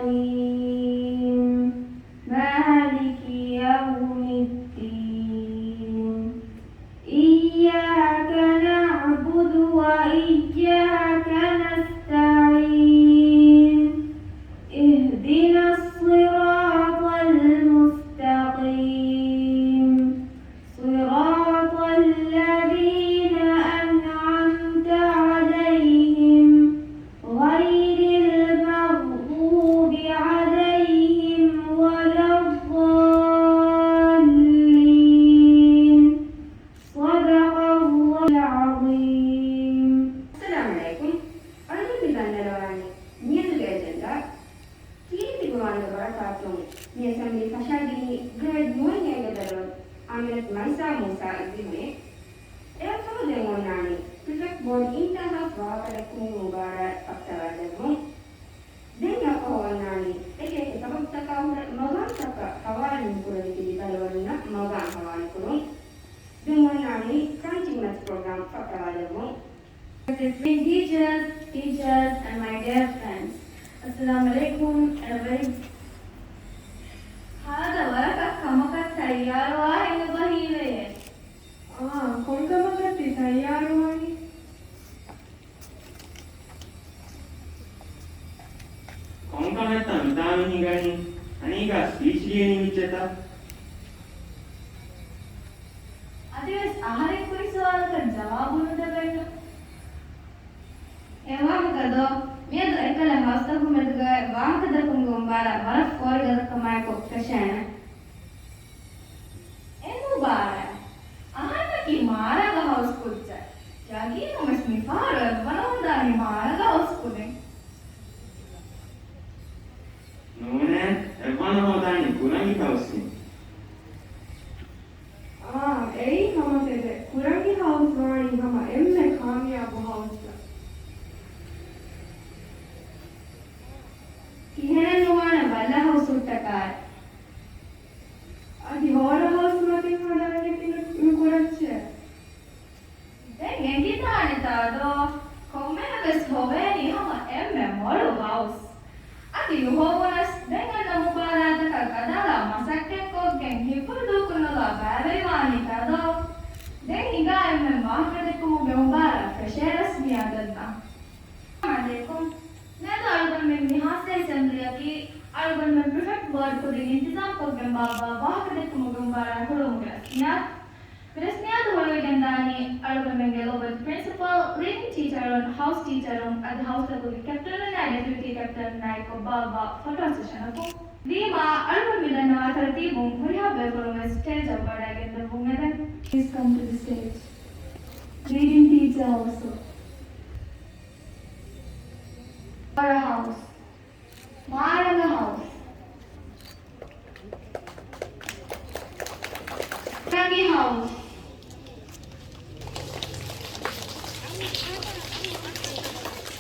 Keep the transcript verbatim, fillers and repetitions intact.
الرحيم. مالك يوم الدين. إياك نعبد وإياك نستعين. اهدنا الصراط المستقيم. صراط الذين أنعمت عليهم غير المغضوب عليهم ولا الضالين. صدق الله العظيم. އައްސަލާމު ޢަލައިކުމް. އަޅުގަނޑު ދަންނަވާނީ މިއަދުގެ އެޖެންޑާ. ކީރިތި ގުރުއާނުގެ ބަރަކާތުން މި އެސެމްބްލީ ފަށާގެނީ ގްރޭޑް ނުވަން އޭގެ ދަރިވަރު އާމިނަތު މަންސާ މޫސާ އިން ދިމުން. އެއަށްފަހު ދެން އޮންނާނީ ޕްރިފެކްޓް ބޯޑް އިންތާ ހާސް ވާހަކަދެއްކުމުގެ މުބާރާތް ފައްޓަވާދެއްވުން. ދެން އެއަށްފަހު އޮންނާނީ އެކި އެކި ސަބަބުތަކާ ހުރެ މަގާމްތަކަށް ހަވާލުނުކުރެވި ތިބި ދަރިވަރުންނަށް މަގާމް ހަވާލުކުރުން. ދެން އޮންނާނީ ކްރަންޗިން މެތްސް ޕްރޮގްރާމް ފައްޓަވާދެއްވުން. Respected teachers, teachers and my dear friends. އައްސަލާމު ޢަލައިކުމް އެވެރި. ހާދަ ވަރަކަށް ކަމަކަށް ތައްޔާރުވާހެން އެބަ ހީވެޔޭ. އާ، ކޮންކަމަކަށް ތި ތައްޔާރުވަނީ؟ ކޮންކަމެއްތަ މިތާނު ހިނގަނީ؟ އަނީގާ ސްޕީޗް ލިޔެނީ މިއްޗެތަ؟ އަދިވެސް އަހަރެން ކުރި ސުވާލަކަށް ޖަވާބު ނުދެވެންނު. އެ ވާހަކަ ދޯ؟ މިއަދު އެކަލަ ހައުސްތަކު މެދުގައި ވާހަކަދެއްކުމުގެ މުބާރާތް ވަރަށް ފޯރިގަދަކަމާއެކު ފެށޭނެ. އެ މުބާރާތް އަހަންނަކީ މާރަނގަ ހައުސް ކުއްޖެއް. ޔަގީނުންވެސް މިފަހަރު އެއްވަނަ ހޯދާނީ މާރަނގަ ހައުސް ކުދިން. ނޫނޭ، އެއްވަނަ ހޯދާނީ ކުރަނގި ހައުސްއިން. އާ، އެއީ ހަމަ ތެދެއް. ކުރަނގި ހައުސް ވާނީ ހަމަ އެންމެ ކާމިޔާބު ހައުސްތައް. ކިހިނެއް ނުވާނެ ބައްލަ ހައުސް ހުއްޓަކާއި. އަދި ހޯރަ ހައުސް މަތިން ހަދާނެ ތިން މި ކުރައްޗޭ. ދެން އެނގިދާނެތާ ދޯ؟ ކޮންމެހެންވެސް ހޮވޭނީ ހަމަ އެންމެ މޮޅު ހައުސް. އަދި ނުހޮވުނަސް ދެން އަންނަ މުބާރާތަކަށް އަދާލާ މަސައްކަތްކޮށްގެން ހިތްވަރު ދޫކޮށް ނުލާ ބައިވެރިވާނީތާ ދޯ؟ ދެން ހިނގާ އެންމެން ވާހަކަދެއްކުމުގެ މުބާރާތް ފެށޭ ރަސްމީ އަދަދުތައް. އައްސަލާމު ޢަލައިކުމް. މިއަދު އަޅުގަނޑުމެން މި ހާއްސަ އެސެމްބްލީއަކީ އަޅުގަނޑުމެން ޕްރިފެކްޓް ބޯޑް ކުދިން އިންތިޒާމްކޮށްގެން ބާއްވާ ވާހަކަދެއްކުމުގެ މުބާރާތް ހުޅުވުމުގެ ރަސްމިއްޔާތު. މި ރަސްމިއްޔާތު ހުޅުވިގެންދާނީ އަޅުގަނޑުމެންގެ ލޯބިވެތި ޕްރިންސިޕަލް، ލީޑިން ޓީޗަރުން، ހައުސް ޓީޗަރުން އަދި ހައުސްތަކުގެ ކެޕްޓަނުންނާއި ޑެޕިއުޓީ ކެޕްޓަނުންނާއެކު ބާއްވާ ފޮޓޯ ސެޝަނަކުން. ވީމާ، އަޅުގަނޑު މިދަންނަވާ ތަރުތީބުން ހުރިހާ ބޭފުޅުން ވެސް ސްޓޭޖަށް ވަޑައިގެން ދެއްވުން އެދެން. Please come to the stage. Leading teacher also. ހޯރަ ހައުސް. މާރަނގަ ހައުސް. ކުރަނގި ހައުސް.